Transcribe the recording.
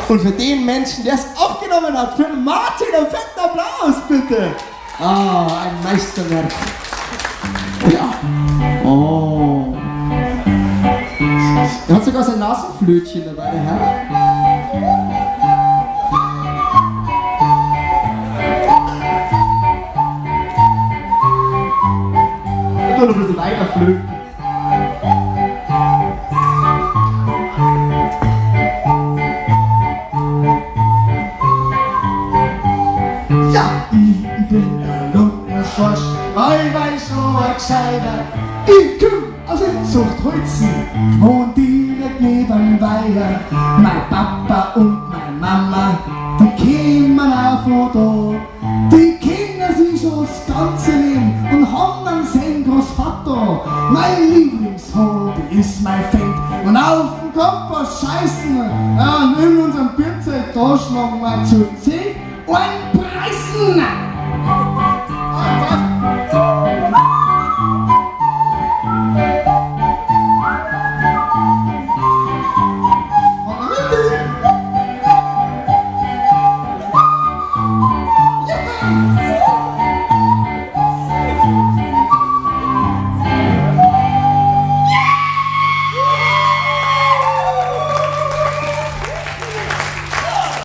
Und für den Menschen, der es aufgenommen hat, für Martin, einen fetten Applaus, bitte. Ah, ein Meisterwerk. Ja. Oh. Er hat sogar sein Nasenflötchen dabei, der Herr. Ich will noch ein bisschen weiter flöten. Ja, ich bin ein Lungenschorsch, weil so ein Gescheiter. Ich komm aus Inzuchtholzen, wohn direkt neben Weiher. Mein Papa und meine Mama, die kämen auch von da. Die kennen sich schon das ganze Leben und haben dann seinen Großvater. Mein Lieblingshobby ist mein Feld und auf dem Kompass scheißen. Ja, und in unserem Bierzelt, da schlagen wir zu 10 und Preisen.